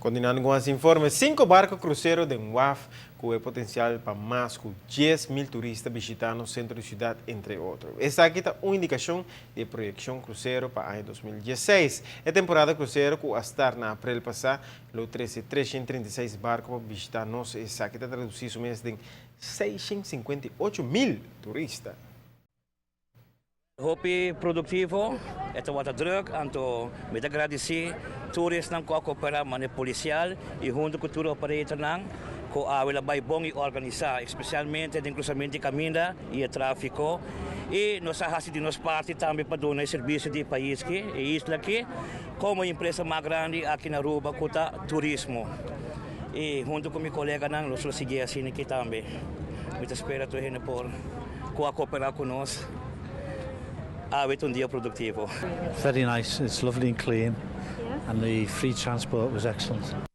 Continuando cu e informe, cinco barco crucero den waf cu potencial pa mas cu 10 mil turista bishita e centro di ciudad, entre otro. Esaki ta un indicacion di proyeccion crucero pa aña 2016. E temporada crucero cu a start na april pasa, lo trece 336 barco pa bishita nos. Esaki ta traduci mes den 658 mil turista. Hopi productivo, e tabata druk, anto mi ta gradici turistanan cu a coopera manera policial y hunto cu tour operator nan, cu a bay bon y organisa, especialmente den cruzamento di caminda y trafico. Y nos a haci di nos parti tambe pa duna servicio di pais aki, e isla aki, como empresa mas grandi aki na Aruba, cu ta turismo. Y hunto cu mi coleganan, nos lo sigui asina aki tambe. Mi ta spera tur hende por coopera cu nos. Awe un dia productivo. Very nice. It's lovely and clean, and the free transport was excellent.